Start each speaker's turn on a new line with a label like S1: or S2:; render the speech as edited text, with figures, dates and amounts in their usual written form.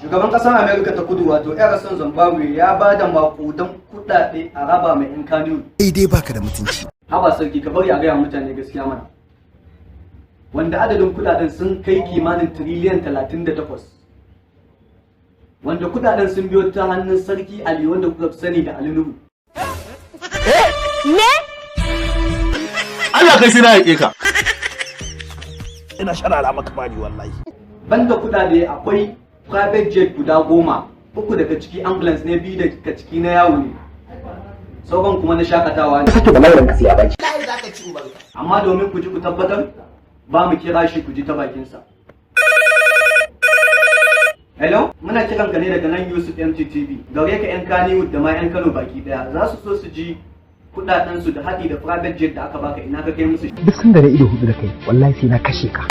S1: Shugaban ƙasar Amerika ta Kudu, wato Emmerson Mnangagwa, ya ba da makudan kuɗaɗe a raba mai 'yan Kano.
S2: Kai dai baka da mutunci.
S1: Haba sarki, ka bari a gaya mutane gaskiya mana. Wanda adadin kuɗaɗen sun kai kimanin tiriliyan 38. Wanda kuɗaɗen sun biyo ta hannun Sarki Ali, wanda kuka fi sani da Ali Nuhu.
S3: Me?
S4: Allah, kai sai na yaƙe ka.
S5: Ina sharara maka bani wallahi.
S1: Banda kuɗaɗe, akwai private jet guda 10, uku daga ciki ambulance ne, biyu daga ciki na yawo ne, sauran kuma na shakatawa ne.
S6: Sake bala'in ka sai ya baki.
S1: Amma domin ku ji ku tabbatar, ba mu kira shi ku ji ta bakinsa. Hello, muna kiran ka ne daga nan Yusuf MTTV. Gare ka, yan Kannywood da ma yan Kano baki daya za su so su ji kudaden su da haɗi da private jet da aka baka, ina ka kai musu?
S6: Duk sanda na ido hudu da kai, wallahi sai na kashe ka.